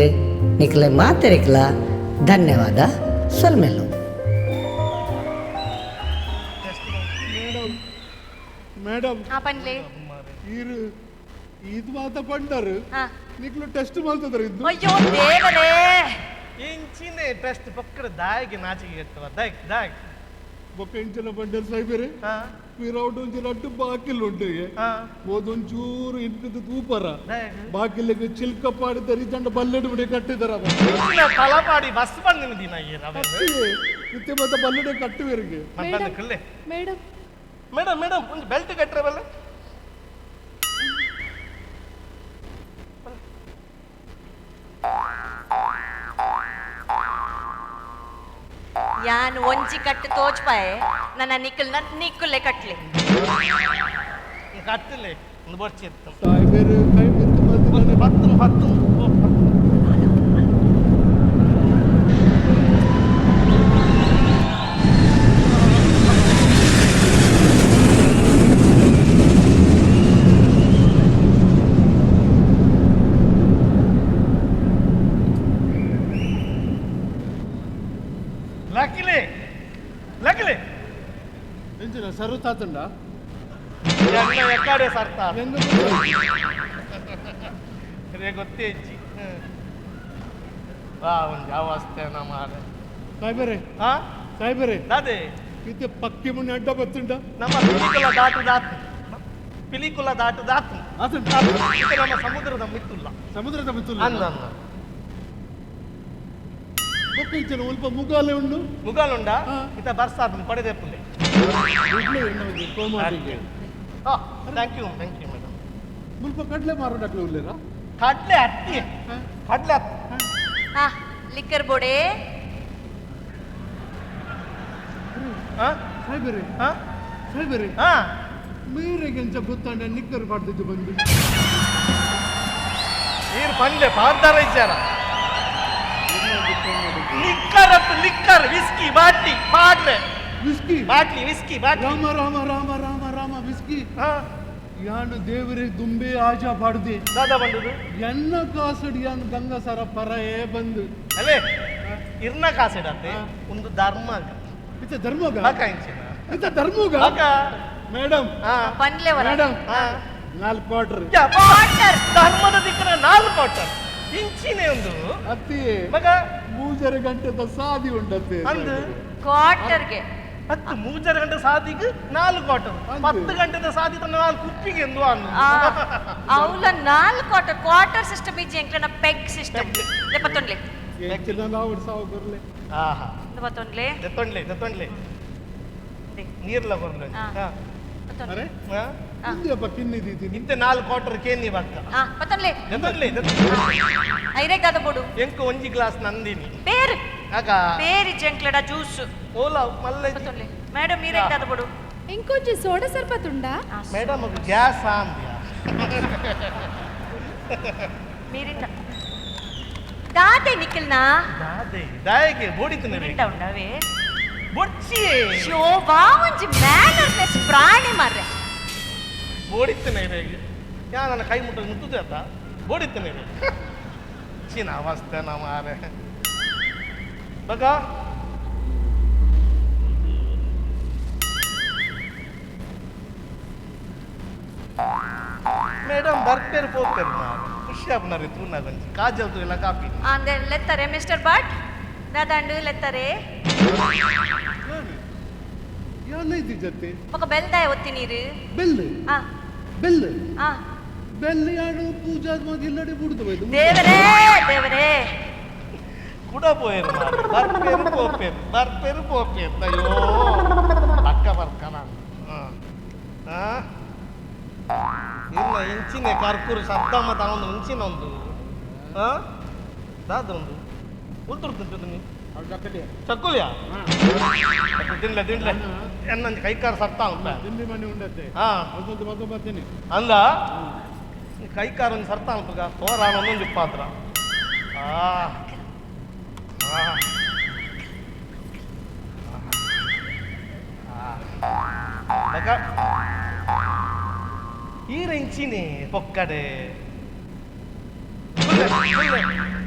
ನಿಕ್ಲೆ ಮಾತೆರಿಕ್ಲ ಧನ್ಯವಾದ ಸೊಲ್ಮೆಲ್ಲು. ಮೇಡಮ್ ಆ ಪನ್ಲೆ ಇರು ಇದು ಮಾತ ಪಂಡರು ನಿಕ್ಲು ಟೆಸ್ಟ್ ಮಾಡ್ತಿದ್ರು ಇದು. ಅಯ್ಯೋ ದೇವರೇ, ಇಂಚಿನೆ ಟೆಸ್ಟ್ ಪಕ್ಕದ ದಾಯಿಗೆ ನಾಚಿಗೆ ಇರ್ತವ ದಾಯ್ ದಾಯ್ ಬೊಕ್ಕ ಇಂಚಿನ ಪಂಡರ್ ಸಾಯ್ಬೇರೆ ಪಿರೌಟ್ ಒಂಜಿ ರಡ್ಡು ಬಾಕಿಲ್ ಉಂಟು ಓದೊಂಚೂರು ಇಂಟದ ತೂಪರ ಬಾಕಿಲಿಗೆ ಚಿಲ್ಕ ಪಾಡಿ ತರಿ ಚಂಡ ಬಲ್ಲೆಡು ಬಿಡಿ ಕಟ್ಟಿದಾರ ತಲಪಾಡಿ ಬಸ್ ಬಂದಿನ ದಿನ ಇತ್ತೆ ಮತ್ತೆ ಬಲ್ಲೆಡೆ ಕಟ್ಟುವೆರಿಗೆ. ಮೇಡಮ್ ಮೇಡಮ್ ಮೇಡಮ್ ಒಂದು ಬೆಲ್ಟ್ ಕಟ್ಟರೆ ಬಲ್ಲೆ. ಯಾನ್ ಒಂಜಿ ಕಟ್ಟು ತೋಚ್ಪಾಯೆ ನನ್ನ ನಿಕ್ಕಲ್ನ ನಿಕ್ಕುಲೆ ಕಟ್ಲೆ ಕಟ್ಟಲೆ ಒಂದು ಬರ್ಚಿತ್ತು ಸಾಯ್ಬೇರು ಕೈ ಬಿತ್ತು ಮತ್ತೆ ಪತ್ತು ಪತ್ತು ಲಕಿಲೆ ಲಕಿಲೆ ಎಂಚಿನ ಸರು ತಾತಂಡ ಎಕ್ಕಾಡೆ ಸರ್ತಾ ರೇ ಗೊತ್ತೇ ಇಜ್ಜಿ ವಾ ಒಂದು ಅವಸ್ಥೆ ಮಾರೆ. ಸಾಯ್ಬೇರೆ ಹಾ ಸಾಯ್ಬೇರೆ ಅದೇ ಇತ್ತೆ ಪಕ್ಕಿ ಮುನ್ನ ಅಡ್ಡ ಬತ್ತುಂಡ ನಮ್ಮ ಪಿಲಿಕುಲ ದಾಟು ದಾತು ಪಿಲಿಕುಲ ದಾಟು ದಾತು ನಮ್ಮ ಸಮುದ್ರದ ಮಿತ್ತುಲ್ಲ ಸಮುದ್ರದ ಮಿತ್ತುಲ್ಲ ಅಂದ ಅಂದ ಬೊಕ್ಕ ಇಂಚಿನ ಒಲ್ಪ ಮುಗಾಲೆ ಉಂಡು ಮುಗಾಲುಂಡ ಇತ್ತ ಬರ್ಸಾದ ಕೊಡೆದೆಪ್ಪುಲೆ thank you thank you madam. ಮುಲ್ಪ ಕಡಲೆ ಮಾರೋಡಕ್ಲೆ ಉಲ್ಲೇರಾ? ಕಡಲೆ ಅತ್ತಿ ಕಡಲೆ ಅತ್ತಿ. ಹಾ ಲಿಕ್ಕರ್ ಬೋಡೆ ಸಾಯ್ಬೇರೆ ಸಾಯ್ಬೇರೆ ಮೀರೆಗೆ ಎಂಚ ಗೊತ್ತಾಂಡ ನಿಕ್ಕರ್ ಪಾಡ್ದಿದ್ದು ಬಂದು ನೀರು ಪಂಡೆ ಪಾಡ್ದಾರ ಇಚ್ಚಾರ ಲಿಕ್ಕರ್ ಅತ್ತು ಲಿಕ್ಕರ್ ವಿಸ್ಕಿ ಬಾಟ್ಲಿ ಪಾಡ್ರೆ ವಿಸ್ಕಿ ಬಾಟ್ಲಿ ವಿಸ್ಕಿ ಬಾಟ್ಲಿ ರಾಮ ರಾಮ ರಾಮ ರಾಮ ರಾಮ ವಿಸ್ಕಿ ಯಾನು ದೇವರೇ ದುಂಬೆ ಆಜಾ ಪಾಡ್ದೆ ದಾದಾ ಬಂದುದು ಎನ್ನ ಕಾಸಡಿ ಯಾನು ಗಂಗಾಸರ ಪರಯೇ ಬಂದು ಅಲ್ಲೇ ಇರ್ನ ಕಾಸಿಡತ್ತೆ ಒಂದು ಧರ್ಮ ಇತ್ತ ಧರ್ಮಗ ಬಾಕ ಇಂಚಿನ ಇತ್ತ ಧರ್ಮಗ ಬಾಕ ಮೇಡಮ್ ಪನ್ಲೆ ಮೇಡಮ್ 4 ಕ್ವಾರ್ಟರ್ ಕ್ವಾರ್ಟರ್ ಧರ್ಮದ ದಿಕ್ಕಿನ 4 ಕ್ವಾರ್ಟರ್ ಇಂಚಿನೇ ಒಂದು ಅತ್ತಿ ಮಗ 3.5 ಗಂಟೆದ ಸಾದಿ ಉಂಟಂತೆ ಅಂದು ಕ್ವಾರ್ಟರ್ಗೆ 10 3.5 ಗಂಟೆ ಸಾದಿಗೆ 4 ಕ್ವಾರ್ಟರ್ 10 ಗಂಟೆದ ಸಾದಿ ತನ್ನ 4 ಕುಪ್ಪಿಗೆ ಎಂದು ಅನ್ನು ಅವಲ 4 ಕ್ವಾರ್ಟರ್ ಕ್ವಾರ್ಟರ್ ಸಿಸ್ಟಮ್ ಇಜ್ಜಿ ಎಂಕ್ಲನ ಪೆಗ್ ಸಿಸ್ಟಮ್ ದೆಪತ್ತೊಂಡ್ಲೆ ಹೆಚ್ಚಿನ ನಾವು ಸಾವು ಬರ್ಲೆ ಆಹಾ ದೆಪತ್ತೊಂಡ್ಲೆ ದೆತ್ತೊಂಡ್ಲೆ ದೆತ್ತೊಂಡ್ಲೆ ನೀರ್ಲ ಬರ್ಲೆ ಅರೆ ಇಂದ್ಯಪ್ಪ ಕಿನ್ನಿದೀತಿ ಇಂತೆ 4 ಕ್ವಾರ್ಟರ್ ಕೇನಿ ಬಕ್ಕ ಪತ್ತೊಂಡ್ಲೆ ದೆತ್ತೊಂಡ್ಲೆ ಐರೇಗಾದ ಬೋಡು ಎಂಕು ಒಂಜಿ ಗ್ಲಾಸ್ ನಂದಿನಿ ಪೇರು ಆಗ ಪೇರಿ ಜಂಕ್ಲಡ ಜ್ಯೂಸ್ ಓಲಾ ಮಲ್ಲ ಪತ್ತೊಂಡ್ಲೆ ಮೇಡಮ್ ನೀರೇಗಾದ ಬೋಡು ಇಂಕೊಂಚಿ ಸೋಡಾ ಸರ್ಪತ್ ಉಂಡಾ? ಮೇಡಮ್ ಗ್ಯಾಸ್ ಆಂದ್ಯ ಮೀರಿಂದ ದಾದೆ ನಿಖಿಲ್ನಾ ದಾದೆ ದಾಯಗೆ ಬೋಡಿತನೆ ಮಿರಿಂಡ ಉಂಡವೇ ಬೊಡ್ಚಿ ಶೋಭಾ ಒಂಜಿ ಮ್ಯಾನರ್ನೆಸ್ ಪ್ರಾಣಿ ಮಾರ್ರೆ ಬೋಡಿತನೆ ರೇಗೆ ಯಾ ನನ್ನ ಕೈ ಮುಟ್ಟ ಮುಟ್ಟುದೆ ಆತ ಬೋಡಿತನೆ ರೇ ಚೀನ ಅವಸ್ಥೆ ಮಾರೆ ಬಗ ಮೇಡಮ್ ಬರ್ಪೇರು ಪೋಪೇರು ಮಾರೆ ಖುಷಿ ಆಪುನರಿ ತೂನ ಗೊಂಜಿ ಕಾಜಲ್ ತೂಲ ಕಾಪಿ ಅಂದೆ ಲೆತ್ತಾರೆ ಮಿಸ್ಟರ್ ಭಟ್ ದಾದಾಂಡು ಲೆತ್ತಾರೆ ಯಾನೈತಿ ಜೊತೆ ఒక ಬೆಲ್ದಾಯ ಒತ್ತಿ ನೀರು ಬೆಲ್ ಆ ಬೆಲ್ ಆ ಬೆಲ್ ಯಾಡು ಪೂಜಾ ಇಲ್ಲಡೆ ಬುಡ್ದು ಹೋಯ್ತು ದೇವರೇ ದೇವರೇ ಕೂಡ ಪೋಯರು ಮಾರೆ ಬರ್ಪೇರು ಪೋಪೇರು ಬರ್ಪೇರು ಪೋಪೇರು ಅಯ್ಯೋ ಪಕ್ಕ ಬರ್ಕ ನಾನು ಹಾಂ ಇಲ್ಲ ಇಂಚಿನೆ ಕರ್ಕೂರು ಶಬ್ದ ಮತ್ತ ಒಂದು ಇಂಚಿನ ಒಂದು ಹಾ ದಾದ ಒಂದು ಉಲ್ತುರು ತಿಂತು ಚಕ್ಕುಲಿಯಾ ತಿನ್ಲೆ ತಿನ್ಲೆ ಎನ್ನಂಜಿ ಕೈಕಾರ ಸತ್ತ ಉಂಟ ತಿಂಡಿ ಮನೆ ಉಂಡತ್ತೆ ಹಾ ಅದೊಂದು ಮದ್ದು ಬರ್ತೀನಿ ಅಂದ ಕೈಕಾರ ಒಂದು ಸರ್ತ ಉಂಟುಗ ತೋರಾಣ ಒಂದೊಂದು ಪಾತ್ರ ಆ ಬಕ ಈ ರೆಂಚಿನೇ ಪೊಕ್ಕಡೆ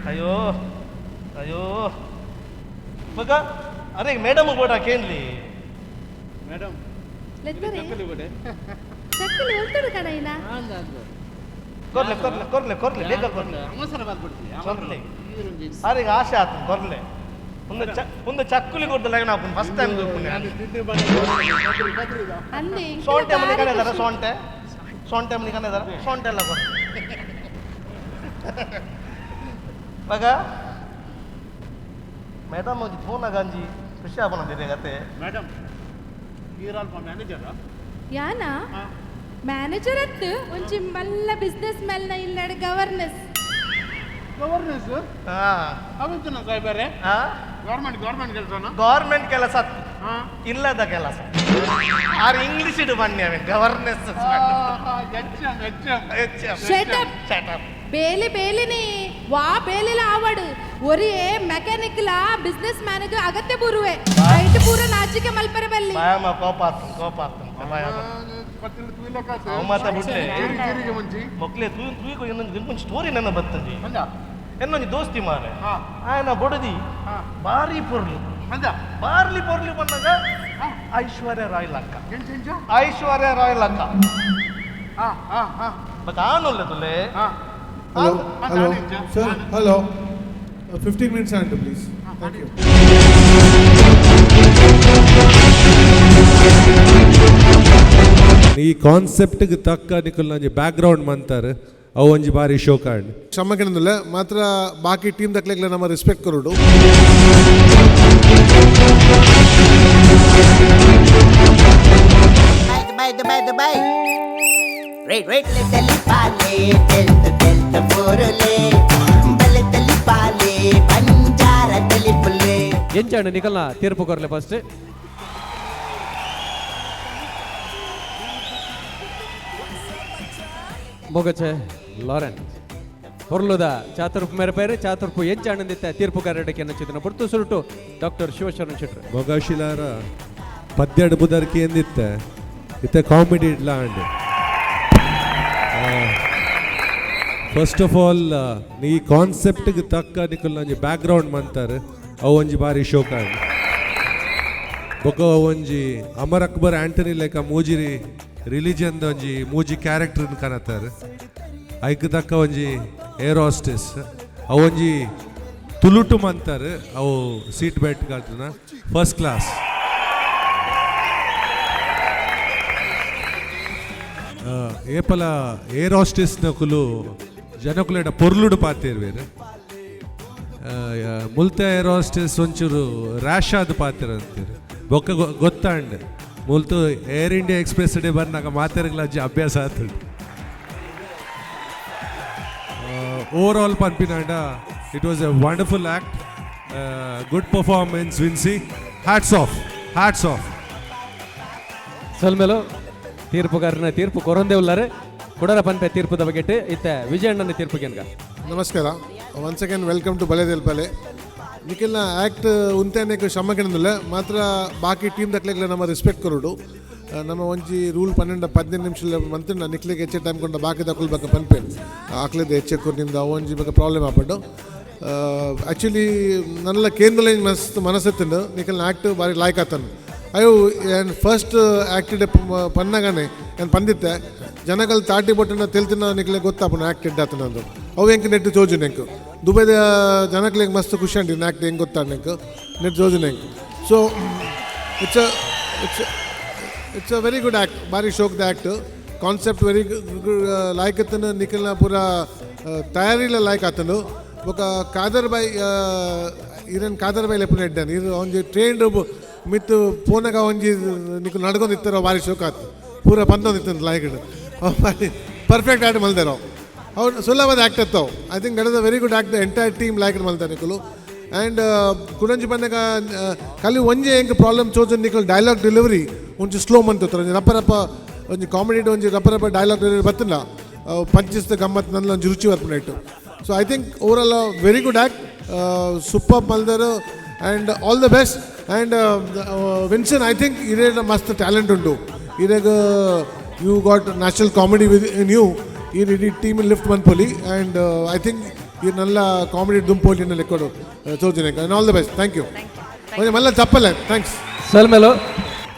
ಅಯ್ಯೋ ಅಯ್ಯೋ ಬಕ ಅರೆ ಮೇಡಮ್ ಬೋಡ ಕೇನ್ಲಿ ಮೇಡಮ್ ಲೆತ್ತರೆ ಚಕ್ಕಲಿ ಬೋಡೆ ಚಕ್ಕಲಿ ಉಲ್ತಡು ಕಣಯ್ಯನ ಕೊರ್ಲೆ ಕೊರ್ಲೆ ಕೊರ್ಲೆ ಕೊರ್ಲೆ ಬೇಗ ಕೊರ್ಲೆ ಅವಸರ ಬಂದ್ಬಿಡ್ತೀನಿ ಕೊರ್ಲೆ ಅರೆ ಆಶೆ ಆತು ಕೊರ್ಲೆ ಒಂದು ಚ ಒಂದು ಚಕ್ಕುಲಿ ಕೊಡ್ದು ಲಗ್ನ ಹಾಕೊಂಡು ಫಸ್ಟ್ ಟೈಮ್ ತಿಂಡಿ ಮನೆ ಅಂದೆ ಸೋಂಟೆ ಮನೆ ಕಾಣಿದಾರ ಸೋಂಟೆ ಸೋಂಟೆ ಮನೆ ಕಾಣಿದಾರ ಸೋಂಟೆ ಎಲ್ಲ ಕೊರ್ ಮಗ ಮೇಡಮ್ ಒಂಜಿ ಫೋನ್ ಗಂಜಿ ಖುಷಿ ಆಪನಂದಿದೆ ಕತೆ ಮೇಡಮ್ ಈರಲ್ಪ ಮ್ಯಾನೇಜರಾ ಯಾನ ಮ್ಯಾನೇಜರ್ ಅತ್ತು ಒಂಚಿ ಮಲ್ಲ ಬಿಸ್ನೆಸ್ ಮ್ಯಾಲ್ನ ಇಲ್ಲಡ ಗವರ್ನೆಸ್ ಗವರ್ನೆನ್ಸ್ ಹಾ ಅವಂತನ ಸಾಹೇಬರೇ ಹಾ ಗೌರ್ಮೆಂಟ್ ಗೌರ್ಮೆಂಟ್ ಕೆಲಸನ ಗೌರ್ಮೆಂಟ್ ಕೆಲಸ ಹಾ ಇಲ್ಲದ ಕೆಲಸ ಆರ್ ಇಂಗ್ಲಿಷ್ ಇಡು ಬನ್ನಿ ಅವನ್ governess H M H M Shut up. ಬೇಲೆ ಬೇಲೆನೇ ವಾ ಬೇಲೆಲ ಆವಡು ಒರಿಯೇ ಮೆಕ್ಯಾನಿಕ್ಲ ಬಿಸ್ನೆಸ್ ಮ್ಯಾನೇಜರ್ ಅಗತ್ಯ ಬುರುವೆ ಐಟ್ ಪೂರ ನಾಚಿಕೆ ಮಲ್ಪರೆ ಬಲ್ಲಿ ಬಾಯಮ್ಮ ಕೋಪ ಆತು ಕೋಪ ಆತು ಬಾಯಮ್ಮ ಪತ್ತಿನ ತೂಯಿಲಕ್ಕಾತು ಅವ್ ಮಾತ ಬಿಡ್ಲೆ ಜೀರಿಗೆ ಮುಂಚಿ ಮೊಕ್ಲೆ ತೂ ತೂಯಿಕೊ ಇನ್ನೊಂದು ಇನ್ನೊಂದು ಸ್ಟೋರಿ ನನ್ನ ಬರ್ತದೆ ಅಂದ ಇನ್ನೊಂದು ದೋಸ್ತಿ ಮಾರೆ ಹಾ. ಆಯನ ಬೊಡದಿ ಹಾ. ಬಾರಿ ಪೊರ್ಲು ಅಂದ ಬಾರ್ಲಿ ಪೊರ್ಲು ಬಂದಾಗ ಐಶ್ವರ್ಯ ರಾಯ್ ಲಕ್ಕ ಎಂಚ ಎಂಚ ಐಶ್ವರ್ಯ ರಾಯ್ ಲಕ್ಕ ಹಾ ಹಾ ಹಾ ಮತ್ತೆ ಆನುಲ್ಲ ತುಲೆ ಹಾ Hello, Ah, hello, manager. sir, hello. 15 minutes and please. Thank you. ಈ ಕಾನ್ಸೆಪ್ಟ್ಗೆ ತಕ್ಕ ನಿಕುಲ್ ಒಂಜಿ ಬ್ಯಾಕ್ಗ್ರೌಂಡ್ ಮಂತಾರ್ ಅವು ಒಂಜಿ ಬಾರಿ ಶೋಕಾಂಡ್ ಕ್ಷಮಕಿನಂದಿಲ್ಲ ಮಾತ್ರ ಬಾಕಿ ಟೀಮ್ ತಕ್ಲೆಗ್ಲ ನಮ್ಮ ರೆಸ್ಪೆಕ್ಟ್ ಕೊರಡು Dubai Dubai Dubai wait wait తెలిపాలే తెలుసు తెలుసు పోరులే బలి తెలిపాలే పంచార తెలిపులే ಎಂಚಾಂಡು ನಿಕಲ್ನ ತೀರ್ಪು ಕೊರ್ಲೆ ಫಸ್ಟ್ ಮೊಗಚೆ ಲಾರೆನ್ ಹೊರ್ಲುದ ಚಾತುರ್ಪು ಮೇರೆ ಪೇರೆ ಚಾತುರ್ಪು ಎಂಚಾಣಂದಿತ್ತ ತೀರ್ಪು ಕರಡಕ್ಕೆ ನಚ್ಚಿದನ ಪುರ್ತು ಸುರುಟು ಡಾಕ್ಟರ್ ಶಿವಶರಣ ಶೆಟ್ರು ಮೊಗಶಿಲಾರ ಪದ್ಯಡ್ ಬುದರ್ಕಿ ಎಂದಿತ್ತೆ ಇತ್ತೆ comedy idli and first of ಆಲ್ ಈ ಕಾನ್ಸೆಪ್ಟ್ಗೆ ತಕ್ಕ ನಿಕುಲ್ ಒಂಜಿ ಬ್ಯಾಕ್ಗ್ರೌಂಡ್ ಮಂತಾರ್ ಅವು ಒಂಜಿ ಬಾರಿ ಶೋಕಾಂಡ್ ಬೊಕ್ಕ ಒಂಜಿ ಅಮರ್ ಅಕ್ಬರ್ ಆಂಟನಿ ಲೆಕ್ಕ ಮೂಜಿರಿ ರಿಲಿಜನ್ ಒಂಜಿ ಮೂಜಿ ಕ್ಯಾರೆಕ್ಟರ್ ಕನತಾರ್ ಐಕ್ ತಕ್ಕ ಒಂಜಿ ಏರ್ ಹಾಸ್ಟೆಸ್ ಅವು ಒಂಜಿ ತುಳುಟು ಮಂತಾರ್ ಅವು ಸೀಟ್ ಬೆಲ್ಟ್ ಕಾಲ್ತನ ಫಸ್ಟ್ ಕ್ಲಾಸ್ ಏಪಲ ಏರ್ ಹಾಸ್ಟೆಸ್ ನಕುಲು ಜನಕುಲೆಡ ಪೊರ್ಲುಡು ಪಾತಿರ್ವೇರು ಮುಲ್ತ ಏರ್ ಹಾಸ್ಟೆಸ್ ಒಂಚೂರು ರ್ಯಾಶ್ ಆದ ಪಾತಿರ ಅಂತೀರಿ ಬೊಕ್ಕ ಗೊತ್ತಾಂಡ್ ಮುಲ್ತು ಏರ್ ಇಂಡಿಯಾ ಎಕ್ಸ್ಪ್ರೆಸ್ ಡೇ ಬರ್ನಾಗ ಮಾತೆರ್ಗ್ಲ ಅಭ್ಯಾಸ ಆತುಂಡು ಓವರ್ ಆಲ್ ಪನ್ಪಿನಾಂಡ it was a wonderful act, good performance Vincy, hats off, hats off. ಸೊಲ್ಮೆಲು ತೀರ್ಪುಗಾರನ ತೀರ್ಪು ಕೊರೊಂದೇ ಉಲ್ಲಾರೆ ಕುಡರ ಪನ್ಪೆ ತೀರ್ಪುದ ಬಗೆಟ್ ಇತ್ತೆ ವಿಜಯಣ್ಣನ ತೀರ್ಪು ಗೆನ್ಗ. ನಮಸ್ಕಾರ, ಒನ್ಸ್ ಅಗೇನ್ welcome to ಬಲೆ ತೆಲ್ಪಲೆ. ನಿಖಿಲ್ನ ಆ್ಯಕ್ಟ್ ಉಂತೇನೆಕ್ ಶ್ರಮ ಕಿಣಂದಿಲ್ಲ ಮಾತ್ರ ಬಾಕಿ ಟೀಮ್ ತಕ್ಲೆಗ್ಲ ನಮ್ಮ ರೆಸ್ಪೆಕ್ಟ್ ಕೊರಡು. ನಮ್ಮ ಒಂಜಿ ರೂಲ್ 12 15 ನಿಮಿಷ ಮಂತಿನ ನಿಕ್ಲಿಗೆ ಹೆಚ್ಚೆ ಟೈಮ್ ಕೊಂಡ ಬಾಕಿ ದಕ್ಕುಲ್ ಬಕ್ಕ ಪನ್ಪೇನ್ ಆಕ್ಲಿದ್ದ ಹೆಚ್ಚೆ ಕೊರ್ನಿಂದ ಒಂಜಿ ಬಕ್ಕ ಪ್ರಾಬ್ಲಮ್ ಆಪಡ್ಡು. ಆ್ಯಕ್ಚುಲಿ ನನ್ನೆಲ್ಲ ಕೇಂದ್ರ ಮಸ್ತ್ ಮನಸ್ಸತ್ತಿಂಡು ನಿಖಿಲ್ನ ಆ್ಯಕ್ಟ್ ಬಾರಿ ಲಾಯ್ಕ್ ಆತನು. ಅಯ್ಯೋ ಏನು ಫಸ್ಟ್ ಆ್ಯಕ್ಟಿಡ್ ಪನ್ನಗನೆ ಏನು ಪಂದಿತ್ತೆ ಜನಗಳು ತಾಟಿ ಬೊಟ್ಟನ ತೆಲ್ತಿನ ನಿಕ್ಲೆ ಗೊತ್ತಾಪನ ಆ್ಯಕ್ಟ್ ಇಡ್ಡಾತನ ಅಂದು ಅವು ಎಂಕ್ ನೆಟ್ಟು ಜೋಜುನ ಎಂಕ್ ದುಬೈದ ಜನಕ್ಲೆಗ್ ಮಸ್ತ್ ಖುಷಿ ಅಂಡಿ ಆ್ಯಕ್ಟ್ ಹೆಂಗೆ ಗೊತ್ತಾಂಡ್ ಎಂಕ್ ನೆಟ್ ಜೋಜುನ ಎಂಕ್. So it's it's it's a very good act, ಬಾರಿ ಶೋಕ್ದ ಆ್ಯಕ್ಟ್, ಕಾನ್ಸೆಪ್ಟ್ ವೆರಿ ಲಾಯ್ಕ್ ಅತ್ತನು ನಿಖಿಲ್ನ ಪೂರ ತಯಾರಿಲ ಲಾಯ್ಕ್ ಆತನು. ಬೊಕ ಖಾದರ್ ಬಾಯ್ ಈರನ್ ಖಾದರ್ ಬಾಯ್ ಲೆಪ್ಪುನ ಎಡ್ಡನ್ ಇರು ಒಂಜಿ ಟ್ರೈನ್ ಮಿತ್ತು ಪೋನಗ ಒಂಜಿ ನಿಖಿಲ್ ನಡ್ಕೊಂದಿತ್ತರ ಬಾರಿ ಶೋಕ್ ಆತು ಪೂರ ಪಂದೊಂದಿತ್ತು ಲಾಯ್ಕ್. Perfect act ಮಲ್ದಾರ. ಅವ್ರು ಸುಲಭದ act ಅತ್ತವು. I think that is a very good act. Entire team like ಮಲ್ತಾರೆ ನಿಕುಲು. ಆ್ಯಂಡ್ ಕುಡಂಜಿ ಬಂದಾಗ ಕಲಿ ಒಂಜೆ ಎಂಕ್ ಪ್ರಾಬ್ಲಮ್ ಚೋಚನ್, ನಿಕುಲು ಡೈಲಾಗ್ ಡೆಲಿವರಿ ಒಂಚು ಸ್ಲೋ ಮಂತು. ಒಂಜಿ ರಪ್ಪ ರಪ್ಪ ಒಂಜಿ ಕಾಮಿಡಿ, ಒಂಜಿ ರಪ್ಪ ರಪ್ಪ ಡೈಲಾಗ್ ಡೆಲಿವರಿ ಬತ್ತಿಲ್ಲ. ಪಂಚಿಸ್ದ ಗಮ್ಮತ್ ನನ್ನ ಒಂಜಿ ರುಚಿ ಬರ್ಪುನ. So I think overall very good act, super ಮಲ್ದರು and all the best. And Vinson, I think ಇದೇ ಮಸ್ತ್ ಟ್ಯಾಲೆಂಟ್ ಉಂಟು ಇರೆಗ್. You got natural comedy with in you. ಈ ಇಡೀ ಟೀಮ್ ಲಿಫ್ಟ್ ಮನ್ಪೊಲಿ. ಆ್ಯಂಡ್ I think ಈ ನಲ್ಲ ಕಾಮಿಡಿ ದುಂಪೋಲಿ ಲೆಕ್ಕೊಡು ಚೋಜನೆ. And all the best, thank you. ಮಲ್ಲ ಚಪ್ಪಲೆ, thanks. ಸೊಲ್ಮೆಲು.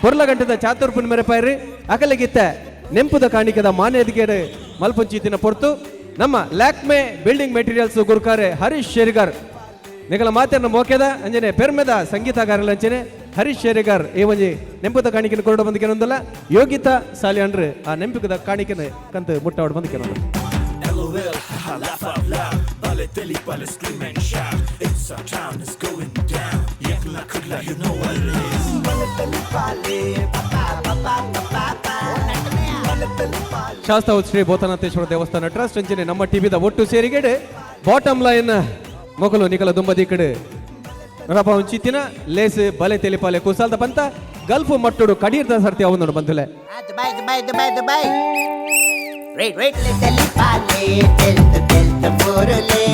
ಪೊರ್ಲಗಂಟದ ಚಾತುರ್ಪುನ್ ಮೆರೆಪಾಯ್ರಿ. ಅಕಲಗಿತ್ತ ನೆಂಪುದ ಕಾಣಿಕದ ಮಾನ್ಯದಿಗೆಡ್ ಮಲ್ಪಂಚೀತಿನ ಪೊರ್ತು ನಮ್ಮ ಲ್ಯಾಕ್ಮೆ ಬಿಲ್ಡಿಂಗ್ ಮೆಟೀರಿಯಲ್ಸ್ ಗುರುಕಾರೆ ಹರೀಶ್ ಶೇರಿಗಾರ್. ನಿಕಲ ಮಾತೆರ್ನ ಮೋಕೆದ ಅಂಜನೆ ಪೆರ್ಮೆದ ಸಂಗೀತಗಾರಲ ಅಂಚನೆ ಹರೀಶ್ ಶೇರಿಗಾರ್ ಈ ಒಂಜಿ ನೆಂಪುದ ಕಾಣಿಕೆನ ಕೊರಡ ಬಂದಿಕೆನೊಂದಲ್ಲ. ಯೋಗಿತಾ ಸಾಲಿಯನ್ರು ಆ ನೆಂಪಿಕದ ಕಾಣಿಕೆನ ಕಂತು ಮುಟ್ಟಾವಡ್ ಬಂದಿಕೆನೊಂದು. LOL, haha, laugh out loud. Bale teli pale, scream and shout. It's our town, it's going down. Yakla kudla, you know what it is. Bale teli pale, pa pa pa pa pa pa. Bale teli pale. Sasthav Shri Bhootanatheshwara ದೇವಸ್ಥಾನ trust ಅಂಚನೆ ನಮ್ಮ ಟಿವಿದ ಒಟ್ಟು ಸೇರಿಗೆಡೆ bottom line ಮೊಕಲು ನಿಕಲ ದುಂಬದಿ ಕಡೆ ರಪ ಉಂಚಿತ್ತಿನ ಲೇಸ್ ಬಲೆ ತೆಲಿಪಾಲೆ ಕುಸಾಲ್ದ ಬಂತ Gulf ಮಟ್ಟುಡು ಕಡೀರ್ದ ಸರ್ತಿ ಅವನು ಬಂಧುಲೆ. Dubai, Dubai, Dubai, Dubai. Wait, wait. ತೆಲಿಪಾಲೆ, ತೆಲ್ತ ತೆಲ್ತ ಪೋರುಲೆ.